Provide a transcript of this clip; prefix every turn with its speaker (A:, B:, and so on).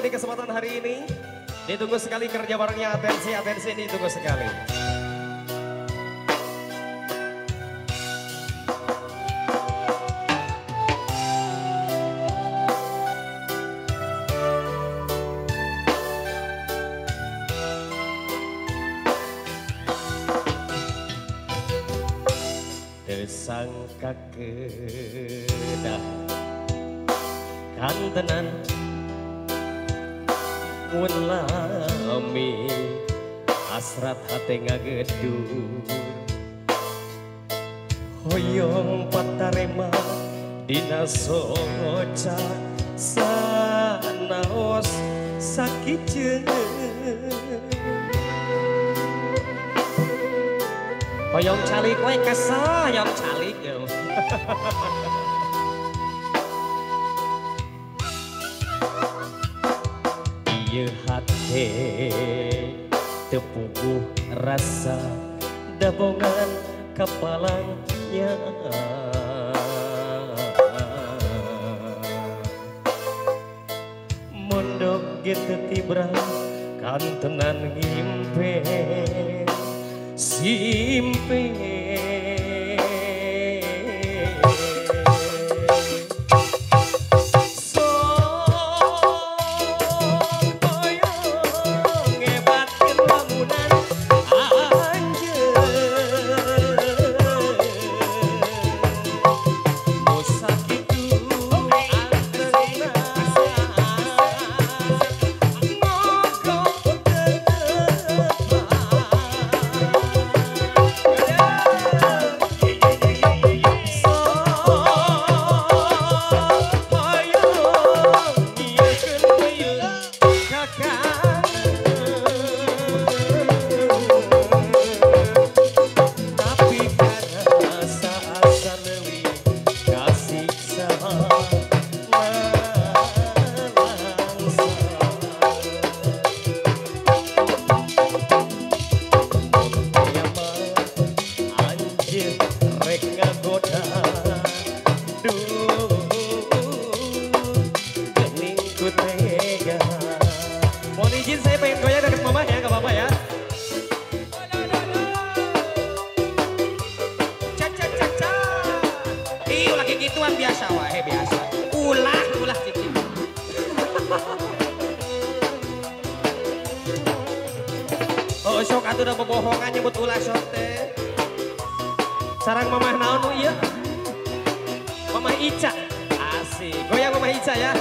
A: lagi di kesempatan hari ini. Ditunggu sekali kerja barengnya, atensi, atensi ini ditunggu sekali. Tersangka kedah kantenan mun lami hasrat hate ngagedur hoyong patarema dina soca sanaos sakiceun. Hoyong calik we kesel, hoyong calik yo. Ieu hate teu puguh rasa dabongan kapalangnya. Mondok ge teu tibra kantenan ngimpen simpen. Mohon izin saya pengen goyang deket mama ya, gak apa-apa ya.
B: Cak cak cak cak. Ih, lagi gituan biasa wae biasa. Ulah ulah cici.
A: Oh sok atuh da bobohongan nyebut ulah sok teh. Sarang mamah naon nu ieu? Mamah Ica. Asik. Goyang mamah Ica ya.